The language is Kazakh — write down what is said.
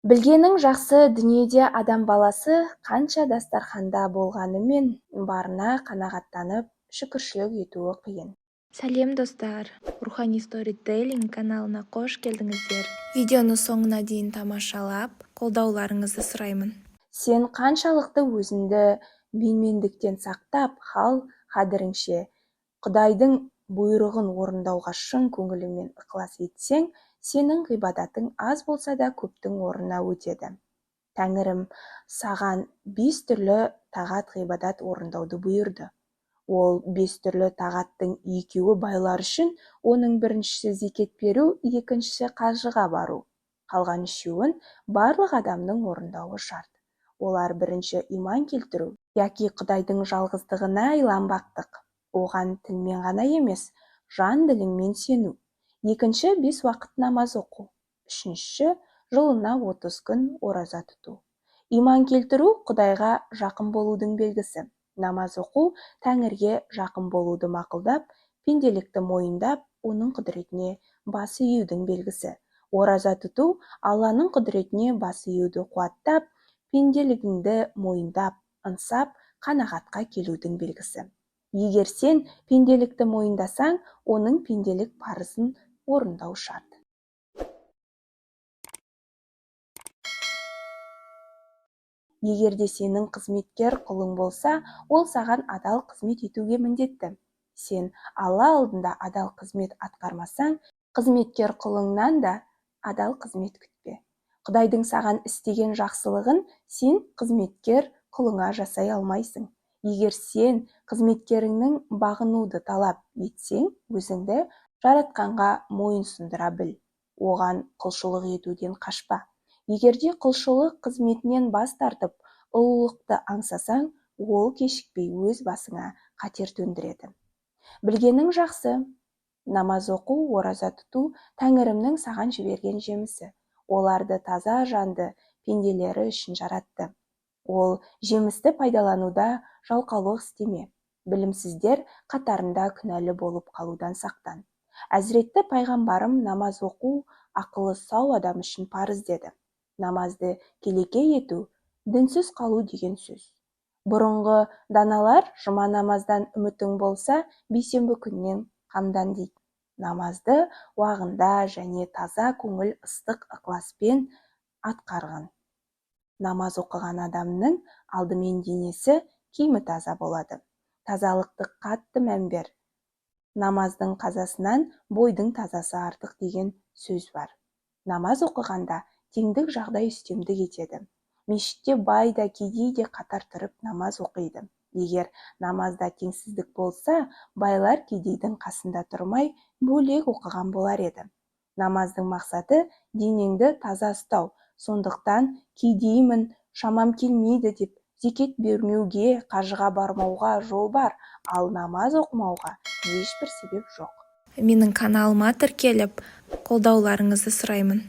Білгенің жақсы, дүниеде адам баласы қанша дастарханда болғанымен, барына қанағаттанып, шүкіршілік етуі қиын. Сәлем, достар! Рухани сторителлинг каналына қош келдіңіздер! Видеоны соңына дейін тамашалап, қолдауларыңызды сұраймын. Сен қаншалықты өзіңді менмендіктен сақтап, хал-қадіріңше Құдайдың бұйрығын орындауға шын көңіліңмен ықылас етсең, сенің ғибадатың аз болса да көптің орнына өтеді. Тәңірім саған бес түрлі тағат-ғибадат орындауды бұйырды. Ол бес түрлі тағаттың екеуі байлар үшін, оның біріншісі зекет беру, екіншісі қажыға бару. Қалған үшеуін барлық адамның орындауы шарт. Олар: бірінші, иман келтіру, яки Құдайдың жалғыздығына иланбақтық, оған тілмен ғана емес, жан діліңмен сену. Екінші, бес уақыт намаз оқу. Үшінші, жылына 30 күн ораза тұту. Иман келтіру – Құдайға жақын болудың белгісі. Намаз оқу – Тәңірге жақын болуды мақұлдап, пенделікті мойындап, оның құдіретіне бас июдің белгісі. Ораза тұту – Алланың құдіретіне бас июді қуаттап, пенделігіңді мойындап, ынсап, қанағатқа келудің белгісі. Егер сен пенделікті мойындасаң, оның пенделік парызын орындау шарт. Егер де сенің қызметкер құлың болса, ол саған адал қызмет етуге міндетті. Сен Алла алдында адал қызмет атқармасаң, қызметкер құлыңнан да адал қызмет күтпе. Құдайдың саған істеген жақсылығын сен қызметкер құлыңа жасай алмайсың. Егер сен қызметкеріңнің бағынуды талап етсең, өзіңді Жаратқанға мойынсұндыра біл. Оған құлшылық етуден қашпа. Егерде құлшылық қызметінен бас тартып, ұлылықты аңсасаң, ол кешікпей өз басыңа қатер төндіреді. Білгенің жақсы, намаз оқу, ораза тұту – Тәңірімнің саған жіберген жемісі. Оларды таза жанды пенделері үшін жаратты. Ол жемісті пайдалануда жалқаулық істеме, білімсіздер қатарында күнәлі болып қалудан сақтан. Әзіретті пайғамбарым: «Намаз оқу ақылы сау адам үшін парыз», – деді. Намазды келеке ету – дінсіз қалу деген сөз. Бұрынғы даналар: «Жұма намаздан үмітің болса, бейсенбі күннен қамдан», – дейді. Намазды уағында және таза көңіл, ыстық ықыласпен атқарғын. Намаз оқыған адамның алдымен денесі, киімі таза болады. Тазалықты қатты мән бер. «Намаздың қазасынан бойдың тазасы артық» деген сөз бар. Намаз оқығанда теңдік жағдай үстемдік етеді. Мешітте бай да, кедей де қатар тұрып намаз оқиды. Егер намазда теңсіздік болса, байлар кедейдің қасында тұрмай, бөлек оқыған болар еді. Намаздың мақсаты – денеңді таза ұстау. Сондықтан кедеймін, шамам келмейді деп зекет бермеуге, қажыға бармауға жол бар, ал намаз оқымауға ешбір себеп жоқ. Менің каналыма тіркеліп, қолдауларыңызды сұраймын.